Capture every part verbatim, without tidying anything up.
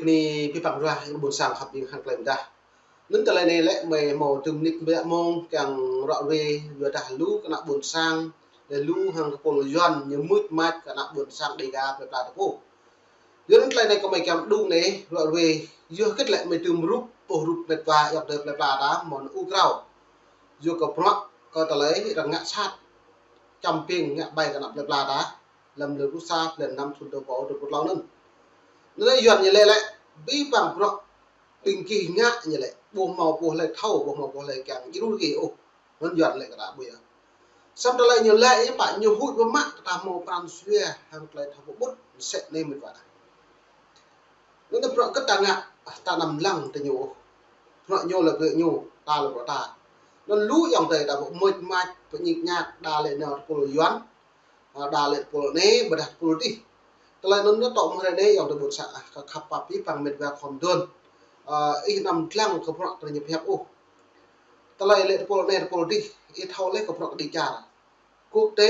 Bơni abih bang ruah ƀôn sang khăp ƀing hăng tơlơi mơdah. Anŭn tơlơi anai lĕ mơi hmâo tơm nik ƀiă mông kiăng ră ruai yua dah lu kơ ană ƀôn sang, lĕ lu hăng kơ pôl Yuan ñu mŭt mač kơ ană ƀôn sang Dêga plơi pla ta pô. Yua anŭn tơlơi anai kơ mơi kiăng đung anai ră ruai, yua hơget lĕ mơi tơm rup, ƀuh rup met wa ayŏng adơi plơi pla ta hmâo ană ur krao. Yua kơ bruă kơ tơlơi arăng ngă sat, čăm ƀing ngă ƀai kơ ană plơi pla ta, lăm lơ rusa blan năm thŭn dua rơbâo dua pluh klâo anŭn. Anŭn lĕ Yuan ñu lĕ lĕ, abih bang bruă ƀing gih ngă ñu lĕ, ƀu hmâo pô hlơi thâo, ƀu hmâo pô hlơi kiăng djru kơ gih ôh. Anŭn Yuan lĕ kơ ta ƀuh yơh. Samơ̆ tơlơi ñu lĕ ñu pă ñu huĭ pơmă kơ ta hmâo pran jua hăng tơlơi thâo pơƀut mơsĕ anai met wa. Anŭn bruă kơ ta ngă, ta anăm lăng tơ ñu ôh. Bruă ñu lĕ bruă ñu, ta lĕ bruă ta. Anŭn lu ayŏng adơi ta pơmŭt mač, pơñik ñak, đa lĕ nao tơpul Yuan, a, đa lĕ tơpul anai, ƀôdah tơpul adih. Tơlơi anŭn ñu tŏ mơ̆ng hrơi anai ayŏng adơi ƀôn sang, a, kơ khăp pap abih bang met wa khŏm dŏn. A, ih anăm lăng kơ bruă tơlơi ñu pơhiăp ôh. Tơlơi lĕ tơpul anai tơpul adih, ih thâo lĕ kơ bruă kơđi čar. Quốc tế,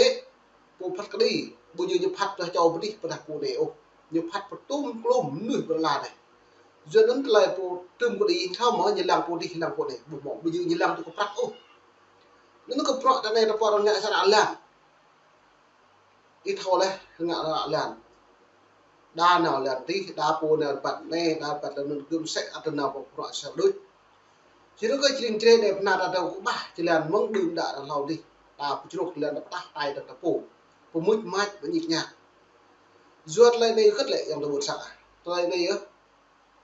pô phat kơđi, ƀu djơ̆ ñu phat tơlơi čô pơdih pơdah pô anai ôh. Ñu phat pơtum klum mơnuih ƀơi lŏn anai. Yua anŭn tơlơi pô tơm kơđi, thâo mơ̆ ñu lăng pô adih, lăng pô anai, ƀu hmâo, ƀu djơ̆ ñu lăng tui kơ prăk ôh. Anŭn kơ bruă ta anai ta pô arăng ngă sat lăng. Ih thâo lĕ, ngă sat lăng. Đa nao lăng adih, đa pô nao rơbat anai, đa rơbat lăng anŭn gơ̆m mơsĕ ăt nao pơ bruă sa đôč. Či rơkơi či ling črê anai pơnah ta dŏ kơƀah, či lăng mơ̆ng đưm đă ta hlâo adih. Ta pơčrôh či lăng ta pơtah tai ta ta pô. Pơmŭt mač pơñik ñak. Yua tơlơi anai hơget lĕ ayŏng adơi ƀôn sang ah. Tơlơi anai yơh.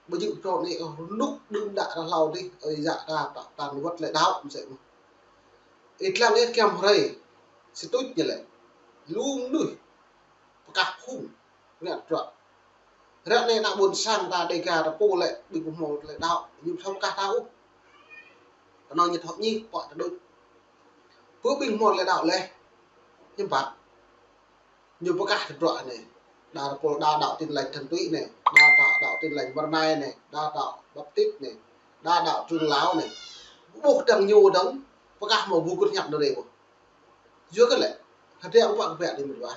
Ƀu djơ̆ pơtrŏ anai ôh, rơnŭk đưm đă ta hlâo adih, ơi yă ta pă pran wơ̆t lĕ đaŏ mơsĕ mơ̆n. Ih lăng ih kiăng hrơi, sĭt tŭč ñu lĕ. Lu mơnuih, pơkah phung, ngă bruă. Ră anai ană ƀôn sang ta Dêga ta pô lĕ, ƀing ƀu hmâo tơlơi đaŏ, ñu thâo pơkah ta ôh. Kơnơ̆ng ñu thâo ñi, pŏk ta đôč. Pơ ƀing hmâo tơlơi đaŏ leh, hiư̆m pă. Ñu pơkah tơdruă anai. Đa tơpul đa đaŏ Tin Lành Thuần Túy anai, đa đaŏ Tin Lành Mrơnai anai, đa đaŏ Baptist anai, đa đaŏ Trưởng Lão anai. Ƀuh dăng ñu dơ̆ng, pơkah hmâo ƀu gưt hiăp anŭn rai ƀuh. Yua kơ lĕ, hơdră ƀu pă kơ pĕ đĭ mơ̆n wa.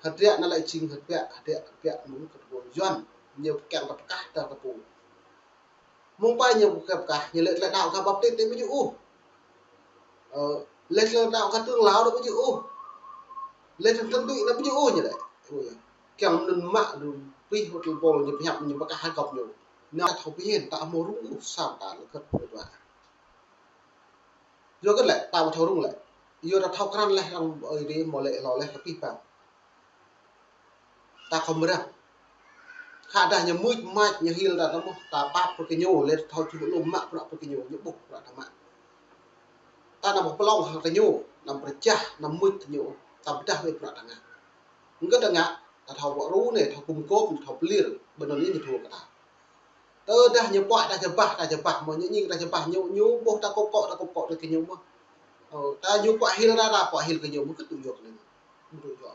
Hơdră anŭn lĕ jing hơdră, hơdră kơ pĕ mơ̆ng kơ tơpul Yuan. Ñu kiăng ta pơkah ta tơpul. Mơ̆ng pai ñu kơ pơkah, ñu lĕ tơlơi đaŏ kơ Baptist anai ƀu djơ̆ ôh. Ơ, lĕ tơlơi đaŏ kơ Trưởng Lão anai ƀu djơ̆ ôh. Lĕ tơlơi Thuần Túy anai ƀu djơ̆ ôh ñu lĕ. Ơ, kiăng anŭn mă đu pih hơt tơpul ñu pơhiăp ñu pơkah hơgŏp ñu. Anŭn ta thâo pơhiăp ta hmâo rŭng ôh, samơ̆ ta lĕ kơt pơdua. Yua kơ lĕ, ta ƀu thâo rŭng lĕ. Yua ta thâo krăn leh arăng ơi adih hmâo lĕ hlâo leh kơ abih bang. Ta khŏm răng. Khă dah ñu mŭt mač ñu hil ta tơmơ̆, ta pap pơ kơ ñu, lĕ thâo čuh lŏm mă bruă pơ kơ ñu, ñu ƀuh bruă ta mă. Ta anăm pơplông hăng kơ ñu, anăm pơčah, anăm mŭt kơ ñu, ta pơdah wơ̆t bruă ta ngă. Hơget ta ngă, ta thâo pơrŭ anai, thâo gum gôp, thâo pơlir, ƀơi anŭn ñu thâo kơ ta. Tơdah ñu pŏk ta jơbah, ta jơbah, mơ̆ ñu ñing ta jơbah, ñu, ñu ƀuh ta kŏk kŏk, ta kŏk kŏk ta kơ ñu mơ̆. Ơ, ta ñu pŏk hil ta, ta pŏk hil kơ ñu mơ̆, kơ tŭ yua kơ anai. Ƀu tŭ yua.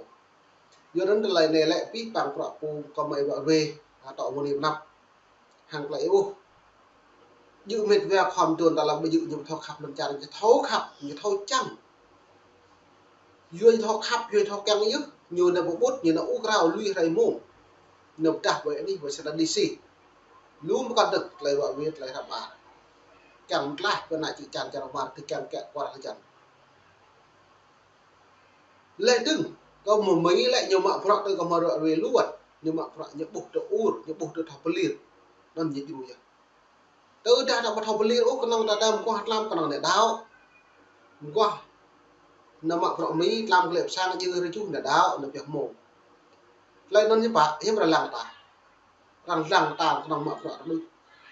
Yua anŭn tơlơi anai lĕ abih bang bruă pô kơ mơi ruă ruai, ta tŏ mơ̆ng anai pơnăp. Hăng tơlơi ih ƀuh. Djơ̆ met wa khŏm dŏn ta lăm ƀu djơ̆ ñu thâo khăp lŏn čar, ñu thâo khăp, ñu thâo čang. Yua ñu thâo khăp, yua ñu thâo kiăng yơh, ñu nao pơƀut, ñu nao ur krao lui hrơi mông. Nao pơdah ƀơi anih, ƀơi Washington D C. Lu mơkăn dơ̆ng, tơlơi ruă ruai, tơlơi hră ƀar. Kiăng mơtlaih, pơ ană čư̆ čan čar Mơar, tơ kiăng kiă kuar hơjăn. Leh dơ̆ng, kơ mơ̆ mơi lĕ ñu mă bruă tơ kơ mă ruă ruai lu wơ̆t, ñu mă bruă ñu ƀuh tơ ur, ñu ƀuh tơ thâo pơlir. Anŭn ñu djru yơh. Tơdah ta ƀu thâo pơlir ôh, kơnơ̆ng ta đam mơguah tlam kơnơ̆ng anai đaŏ. Mơguah. Nao mă bruă mĭn, tlam kơ lĕ pơsang ñu rơjuh anai đaŏ, anai pioh mông. Tơlơi anŭn ñu pă, hiư̆m arăng lăng ta. Arăng lăng ta kơnơ̆ng mă bruă ta đôč.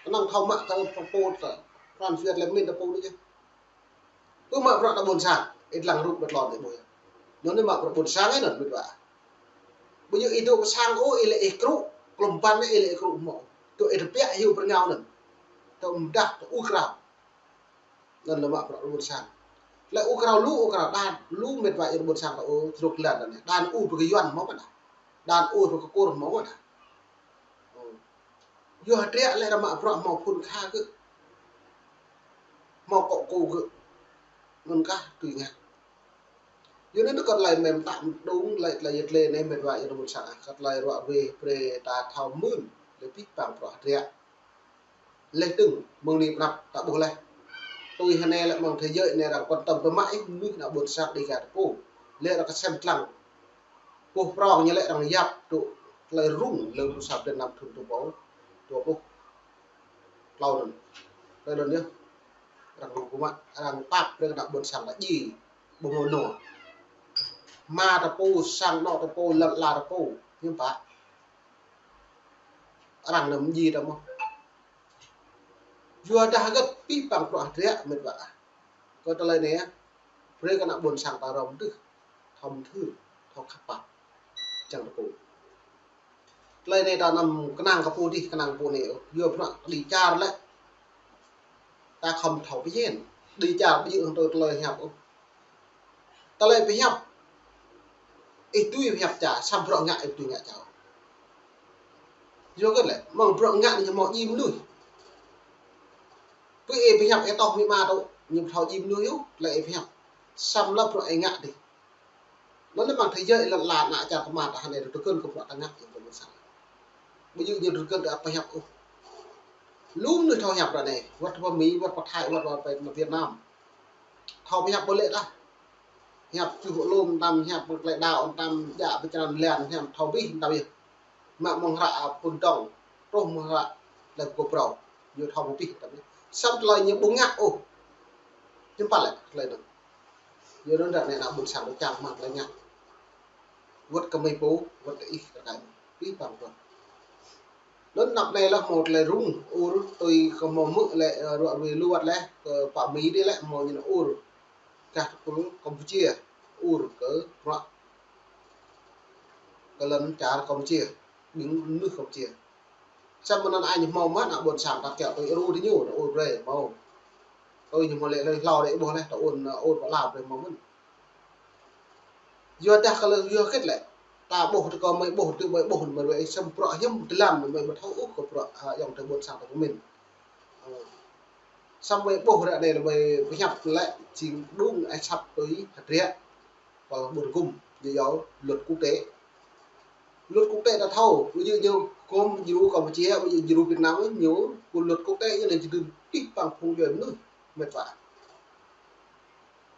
Kơnơ̆ng thâo mă ta pơpô ta. Pran jua lĕ mĭn ta pô đôč yơh. Ƀu mă bruă ană ƀôn sang, ih lăng rup đơ̆t lŏn ih ƀuh yơh. Anŭn ih mă bruă ƀôn sang ih anŭn met wa. Ƀu djơ̆ ih dŏ pơ sang ôh, ih lĕ ih krŭ, klŏm ban ih lĕ ih krŭ hmâo. Dŏ ih tơbiă hyu pơrơngao anŭn. Tơdah tơ ur krao. Anŭn lĕ mă bruă ană ƀôn sang. Lĕ ur krao lu, ur krao đan, lu met wa ih ană ƀôn sang ta ôh, truk lan anai. Đan ur pơ kơ Yuan hmâo mơ̆n ah. Đan ur pơ kơ Kur hmâo mơ̆n ah. Ơ. Yua hơdră lĕ arăng mă bruă hmâo phŭn kha gơ̆. Hmâo kŏ kô gơ̆. Anŭn kah tui ngă. Yua anŭn kơ tơlơi mơ̆n ta mơ̆ng đung lĕ tơlơi yơh tơlơi anai met wa yơh ană ƀôn sang ah. Kơ tơlơi ruă ruai brơi ta thâo mưn. Lĕ pih pang prŏ hơdră. Lĕ tưng mơ̆ng anai pơnăp ta ƀuh lĕ. Tui hơnai lĕ mơ̆ng thế giới anai arăng quan tâm pơmă ih mơnuih ană ƀôn sang Dega ta pô. Lĕ arăng kơsem tlang. Pô prŏng ñu lĕ arăng yap tŭ tơlơi rŭng lơ rŭng sa blan năm thŭn dua rơbâo dua pluh klâo anŭn. Tơlơi anŭn yơh. Arăng rŭng pơmă, arăng pap brơi kơ ană ƀôn sang ta djai. Ƀu hmâo nô. Ama ta pô, sang anŏ ta pô, lŏn ala ta pô. Hiư̆m pă. Arăng anăm djai ta mơ̆n. Yua dah hơget pih pang prŏ hơdră mĕt wa. Kơ tơlơi anai, brơi kơ ană ƀôn sang ta rŏng tưh, thâo mơthưr, thâo khăp pap. Čang ta pô. Tơlơi anai ta anăm kơnang kơ pô dih, kơnang pô anai. Yua bruă kơđi čar lĕ. Ta khŏm thâo pơyên. Kơđi čar ƀu djơ̆ hăng tơlơi pơhiăp ôh. Tơlơi pơhiăp. Ih tui pơhiăp ča, samơ̆ bruă ngă ih tui ngă ča. Yua kơ lĕ, mơ̆ng bruă ngă anai ñu hmâo djai mơnuih. Pơ ih pơhiăp ih tŏh mĭ ma tŏ, ñu thâo djai mơnuih yơh, tơlơi ih pơhiăp. Samơ̆ lăp bruă ih ngă dih. Anŭn lĕ mơ̆ng thế giới lŏn ala ană čar kơmă ta hơnai tơkơn kơ bruă ta ngă yơh tơlơi ƀôn sang. Ƀu djơ̆ ñu tơkơn kơ pơhiăp ôh. Lu mơnuih thâo hiăp ră anai, wơ̆t pơ Mi, wơ̆t pơ Thái, wơ̆t pơ Việt Nam. Thâo pơhiăp ƀu lĕ tah. Hiăp čuh lŏm tam, hiăp pơklĕ đao tam, djă pơčrăn lĕn, hiăp thâo abih tam yơh. Mă mơ̆ng hră pun dong, truh mơ̆ng hră lĕ gô prŏ. Ñu thâo abih tam yơh. Samơ̆ tơlơi ñu ƀu ngă ôh. Hiư̆m pă lĕ tơlơi anŭn. Yua anŭn ră anai ană ƀôn sang ta čang mă tơlơi ngă. Wơ̆t kơ mơi pô, wơ̆t kơ ih kơ kai. Pih pang prŏ. Anŭn anăp anai lĕ hmâo tơlơi rŭng, ur tui kơ hmâo hmư̆ lĕ, ơ, ruă ruai lu wơ̆t lĕ, kơ pă Mi dih lĕ hmâo ñu anŭn ur. Kah tơpul Campuchia, ur kơ bruă. Kơ lŏn čar Campuchia, ƀing mơnuih Campuchia. Samơ̆ anŭn ai ñu hmâo mơ̆n ană ƀôn sang ta kiaŏ tui ru tui ñu, ta ur brơi hmâo. Tui ñu hmâo lĕ hlơi hlâo đĕ ƀuh lĕ, ta ur, ur pơala brơi hmâo mơ̆n. Yua dah kơ lĕ yua hơget lĕ. Ta ƀuh tơ kơ mơi ƀuh tơ mơi ƀuh mơi ruai samơ̆ bruă hiư̆m tơlăm mơi ƀu thâo ôh kơ bruă, a, ayŏng adơi ƀôn sang ta pơmĭn. Ơ. Samơ̆ mơi ƀuh ră anai lĕ mơi pơhiăp lĕ jing đung ai săp tui hơdră. Pal ƀun gum, ñu yua luật quốc tế. Luật quốc tế ta thâo, ví dụ ñu gum djru Campuchia, ví dụ djru Việt Nam, ñu kơ luật quốc tế ñu lĕ jing pih pang phung djuai mơnuih, mĕt wa.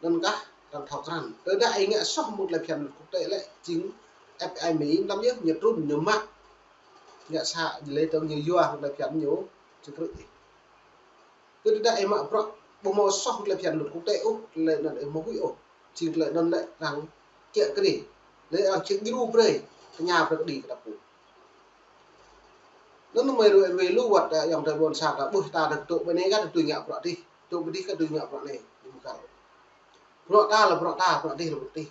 Anŭn kah, arăng thâo krăn. Tơdah ih ngă soh mơ̆ng tơlơi phiăn luật quốc tế lĕ, jing F B I Mi, năm yơh, ñu trŭn, ñu mă. Ngă sa, lĕ tơ̆ng ñu yua, mơ̆ng tơlơi phiăn ñu, jing krư̆ ih. Kơ tơdah ih mă bruă, ƀu hmâo soh tơlơi phiăn luật quốc tế ôh, tơlơi anŭn ih ƀu huĭ ôh. Jing tơlơi anŭn lĕ arăng kiaŏ kơđi. Lĕ arăng kiaŏ djru brơi, tơña brơi kơđi kơ ta pô. Anŭn mơi ruai ruai lu wơ̆t, ơ, ayŏng adơi ƀôn sang ta ƀuh ta dơ̆ng tŭ ƀơi anai kah tui ngă bruă dih, tŭ ƀơi dih kah tui ngă bruă anai, ñu ƀu kăl. Bruă ta lĕ bruă ta, bruă dih lĕ bruă dih.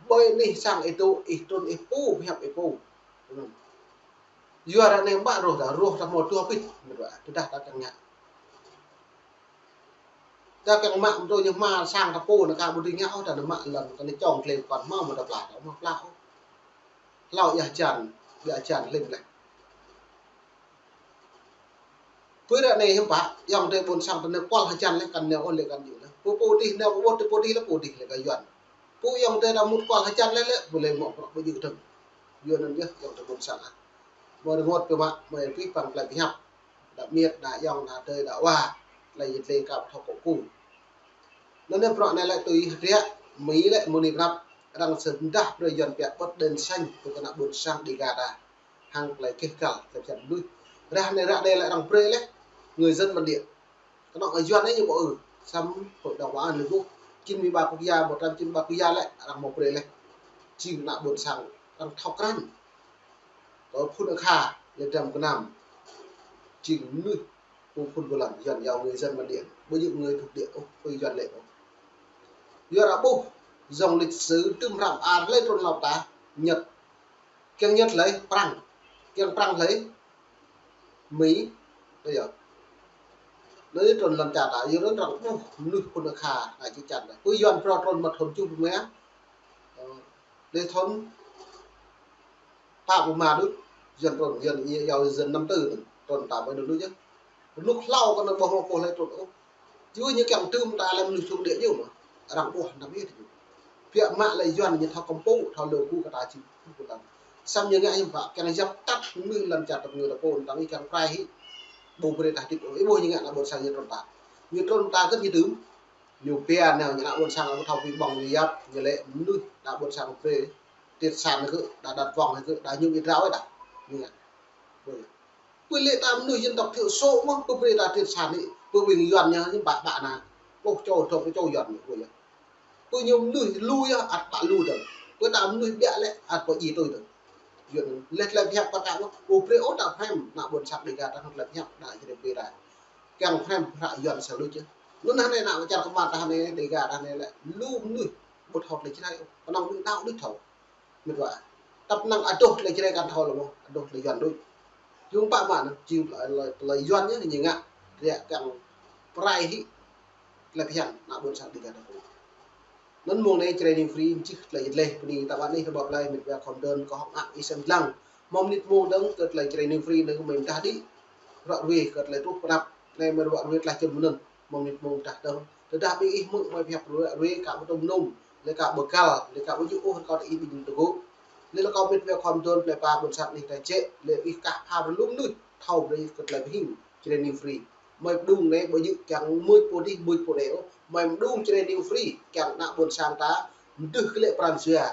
Ƀơi anih sang ih tŭ, ih trŭn ih pô, pơhiăp ih pô. Anŭn. Yua ră anai mă rŏh ta, rŏh ta hmâo dua pit, mĕt wa, tơdah ta kiăng ngă. Ta kiăng mă mơ̆ tui ñu hmua sang ta pô, anŭn kah ƀu dưi ngă ôh, ta anŭn mă lŏn, ta anŭn čong klê kŏn hmâo mơ̆ ta pla, ta hmâo pla ôh. Hlâo ia hơjan, ia hơjan hlĭm leh. Pơ ră anai hiư̆m pă, ayŏng adơi ƀôn sang ta anŭn kual hơjan leh, kăn nao ôh leh kăn djơ̆ leh. Pô pô dih nao pơ ƀuh, pô dih leh, pô dih leh kơ Yuan. Pô ayŏng adơi ta mŭt kual hơjan leh lĕ, ƀu leh mơ̆ bruă ƀu djơ̆ dơ̆ng. Yua anŭn yơh ayŏng adơi ƀôn sang ah. Mơi rơngot pơmă, mơi pih pang tơlơi pơhiăp. Đa miêt, đa ayŏng, đa adơi, đa wa. Tơlơi yit lĕ kơ thâo kơ ku. Anŭn yơh bruă anai lĕ tui hơdră, Mi lĕ mơ̆ng anai pơnăp, arăng sơm dah brơi Yuan pia bật đèn xanh, pơ kơ ană ƀôn sang Dega ta. Hăng tơlơi keh kăl, tơlơi phiăn mơnuih. Ră anai, ră anai lĕ arăng brơi leh, người dân bản địa. Kơnơ̆ng Yuan anai ñu ƀu ư, samơ̆ hội đồng bảo an Liên Hợp Quốc, chín mươi ba quốc gia, một trăm chín mươi ba quốc gia lĕ, arăng hmâo brơi leh. Jing ană ƀôn sang, arăng thâo krăn. Kơ phŭn akha, lĕ dram gơnam. Jing mơnuih, pô phŭn pô lăn, Yuan yua người dân bản địa, ƀu djơ̆ người thuộc địa, ôh, ƀu Yuan lĕ, ôh. Yua ră ƀuh, dòng lịch sử tơm hrăm ar lĕ trŭn lăp ta, Nhật. Kiăng Nhật lĕ, Prăng. Kiăng Prăng lĕ, Mi, tơ yơh. Anŭn trŭn lŏn čar ta, yua anŭn arăng ƀuh mơnuih phŭn akha, ngă čư̆ čan ta. Pơ Yuan prŏ trŭn mă thŭn tơjuh pluh rơma. Ơ, leh thŭn pă pluh rơma đôč, Yuan trŭn, Yuan, yua dân năm tư anŭn, trŭn ta ƀơi anŭn đôč yơh. Rơnŭk hlâo kơ anŭn ƀu hmâo pô lĕ trŭn ôh. Yua ñu kiăng tơm ta lăm mơnuih thuộc địa yơh mơ̆. Arăng ƀuh năm yơh tơ ñu. Biă mă lĕ Yuan ñu thâo kơmpŭ, thâo lơ ku kơ ta či. Samơ̆ ñu ngă hiư̆m pă, kiăng djăp tăt mơnuih lăm čar tơpơngư ta pô, tơdang ih kiăng prai hĭ, ƀu brơi ta hơdip ôh, ih ƀuh ñu ngă ană ƀôn sang ñu trŭn ta. Ñu trŭn ta kơ ñu tŭm, ñu pia nao ñu ană ƀôn sang ƀu thâo ƀing ƀơ̆ng ñu yap, ñu lĕ mơnuih ană ƀôn sang brơi triệt sản kơ, đa đặt vòng kơ, đa ñu ƀu trao ôh đa. Ñu ngă. Ƀu lĕ ta mơnuih dân tộc thiểu số mơ̆, ƀu brơi ta triệt sản hĭ, ƀu ƀing Yuan ñu, ñu ƀă ƀă na. Ƀuh čô, dŏ ƀu čô Yuan ñu, ƀu yơh. Ƀu ñu mơnuih lu yơh, ăt ƀă lu dơ̆ng. Ƀu ta mơnuih ƀiă lĕ, ăt ƀu djơ̆ tui dơ̆ng. Yuan lĕ tơlơi pơhiăp pơkă mơ̆, ƀu brơi ôh ta phrăm, ană ƀôn sang Dega ta tơlơi pơhiăp, ană Jrai ƀing ta. Kiăng phrăm hră Yuan sa lu čih. Anŭn hơnai ană čar kơmar ta hơnai Dega ta hơnai lĕ, lu mơnuih ƀu thâo tơlơi Jrai ôh. Kơnơ̆ng ƀing đaŏ đôč thâo. Mĕt wa. Tăp năng adoh tơlơi Jrai kăn thâo lĕ mơ̆, adoh tơlơi Yuan đôč. Yua mơ̆ anŭn, jing tơlơi, tơlơi Yuan ñu, ñu ngă, ră kiăng prai hĭ tơlơi phiăn ană ƀôn sang Dega ta pô. Anŭn mông anai Jrai New Free čih tơlơi dleh bơni ta ƀă anih rơbâo plơi mĕt wa khom dơ̆n kơ hŏk ngă ih sem lăng. Mơ̆ng mơnit mông dơ̆ng kơ tơlơi Jrai New Free anai mơi mơdah đĭ. Ră ruai kơ tơlơi truh pơnăp. Anai mơi ră ruai tơlơi čơm mơnŭn. Mơ̆ng mơnit mông mơdah dơ̆ng. Tơdah ƀing ih hmư̆ mơi pơhiăp ră ruai kơ ƀu tŭm nŭm. Lĕ kơ ƀu găl, lĕ kơ ƀu djơ̆ ôh rơkâo ta ih ƀing tơgŭ. Lĕ rơkâo mĕt wa khom dơ̆n plơi pla ƀôn sang anih ta jĕ, lĕ ih kah pha rơlŭm mơnuih. Thâo brơi kơ tơlơi pơhing. Jrai New Free. Mơi pơdŏng anai ƀu djơ̆ kiăng mưč pô adih, mưč pô anai ôh. Mơi pơdŏng Jrai New Free, kiăng ană ƀôn sang ta, mơdưh kơ lĕ pran jua.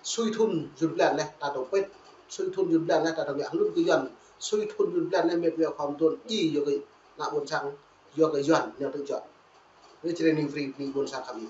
Sui thŭn jŭn blan leh ta tơ̆ng pĕt. Sui thŭn jŭn blan leh ta tơ̆ng ngă hlŭn kơ Yuan. Sui thŭn jŭn blan leh mĕt wa khom dơ̆n djai yua kơ ană ƀôn sang, yua kơ Yuan ñu tŭ juă. Anai Jrai New Free, bơni ƀôn sang kơ ƀing.